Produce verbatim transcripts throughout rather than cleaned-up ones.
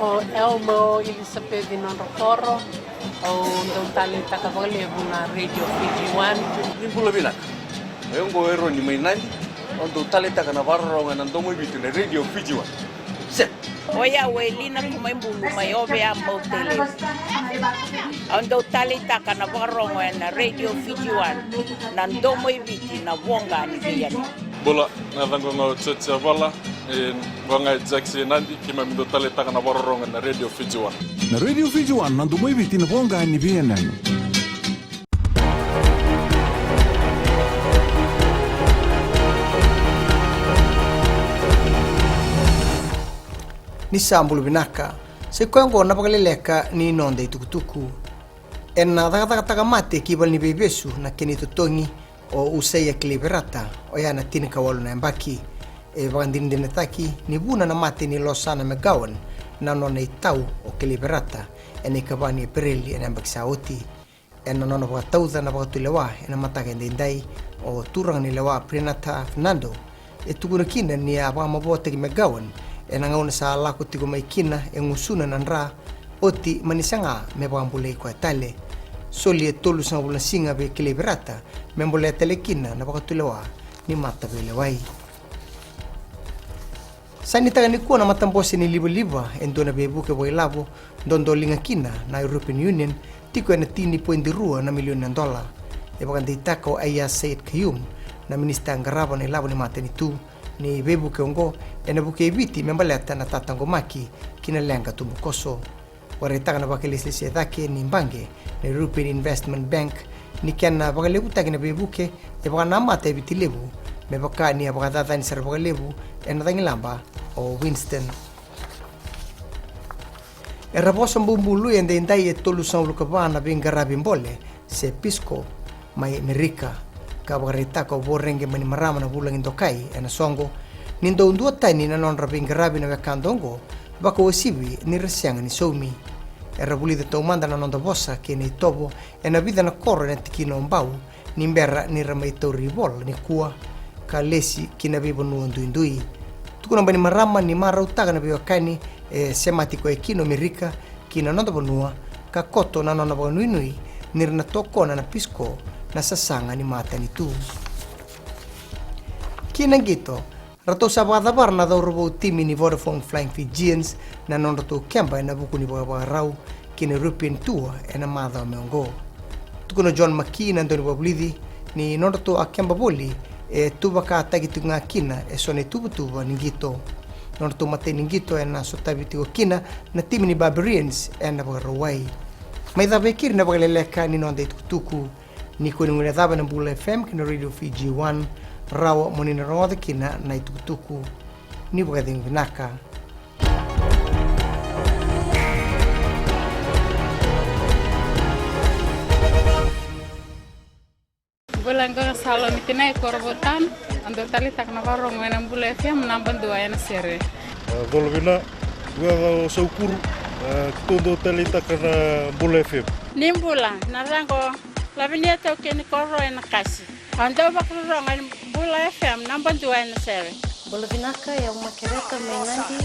O Elmo Elisapeci Nodrokoro, au dau taleitaka vakalevu na Radio Fiji One. Ni bula vinaka. O yau oqo o Eroni mai Nadi, au dau taleitaka na vakarorogo ena domo i Viti na Radio Fiji One. Set. O yau o Elina Kumaibulu mai Ovea, Mautele. Au dau taleitaka na vakarorogo ena Radio Fiji One, na domo i Viti, na voqa ni veiyanuyanu. Bula, na yacaqu ga o George Yavala, e, qo ga e Jackson Nadi, keimami dau taleitaka na vakarorogo ena Radio Fiji One. Na Radio Fiji One, na domo i Viti, na voqa ni veiyanuyanu. Ni sa bula vinaka. Sa i koya oqo na vakaleleka ni noda itukutuku. Ena cakacakataka mate ki valeniveivesu na kena itotogi o Usaia Kiliverata, oya na tinikawalu na yabaki. E vakadinadinataki ni vuna na mate nei Losana McGowan na nona itau o Kiliverata ena ikava ni Epereli ena yabaki sa oti. Ena nona vakatauca na vakatulewa ena mataka edaidai, o turaganilewa Prenata Fernando e tukuna kina ni a vakamavoataki McGowan ena gauna sa lako tiko mai kina e gusuna na dra, oti mani saga me vakabulai koya tale. Soli e tolusagavulu na siga vei Kiliverata me bolea tale kina na vakatulewa ni mataveilewai. Sainitaka nikua na matabose ni livaliva e dua na veivuke vakailavo dodoliga kina na European Union, tiko ena tini poidi rua na milioni na dola. E vakadeitaka o Aiyaz Sayed-Khaiyum, na minisita qarava na ilavo ni matanitu, ni veivuke oqo ena vukei Viti me baleta na tataqomaki ki na leqa tubukoso. Vakaraitaka na vakailesilesi e cake ni baqe na European Investment Bank ni kena vakalevutaki na veivuke e vakanamata e Viti Levu, me vaka ni a vakacacani sara vakalevu ena cagilaba o Winston. Era vosa bubului edaidai e tolusagavulu ka va na veiqaravi bole se Peace Corps mai Merika, ka vakaraitaka o Voreqe Bainimarama na vulagi dokai ena soqo ni dau duatani na nodra veiqaravi na wekada oqo, vakauasivi ni ra sega ni saumi. Era vulica taumada na noda vosa kei na itovo ena vica na koro ena tikina o Bau, ni bera ni ra mai tauri ivola nikua ka lesi ki na veivanua duidui. Tukuna o Bainimarama ni marautaka na veiwekani e semati koya kina o Merika ki na noda vanua, ka koto na nona vakanuinui ni ra na tokona na Peace Corps na sasaga ni matanitu. Ki na qito, ratou sa vakacavara na cauravou timi ni Vodafone Flying Fijians na nodratou keba ena vuku ni vakavakarau ki na European Tour ena macawa mai oqo. Tukuna o John McKee na dauniveivakavulici ni nodratou a keba voli e tuvakataki tiko ga kina eso na ituvatuva ni qito. Nodratou matai ni qito ena sotavi tiko kina na timi ni Barbarians ena Vakarauwai. Mai cava e keri na vakaleleka ni noda itukutuku. Ni ko ni guilecava ena Bula F M kei na Radio Fiji One, rawa mo ni na rogoca kina na itukutuku. Ni vakacegu vinaka. Bula, qo ga Salome Tinai Korovotan, au dau taleitaka na vakarorogo ena Bula F M naba dua ena sere. A, colo vina, qo ga o Saukuru, a, keitou dau taleitaka na Bula F M. Ni bula, na yacaqu o Lavinia Taukei ni Koro ena Kasi. Au dau vakarorogo ena Bula F M naba dua ena sere. Bula vinaka, o yau Makereta mai Nadi,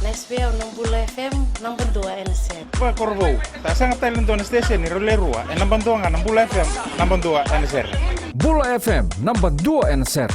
na S V au na Bula F M naba dua ena sere. Vakakorovou, sa sega tale ni dua na station ni rau le rua, e naba dua ga na Bula F M naba dua ena sere. Bula F M naba dua ena sere.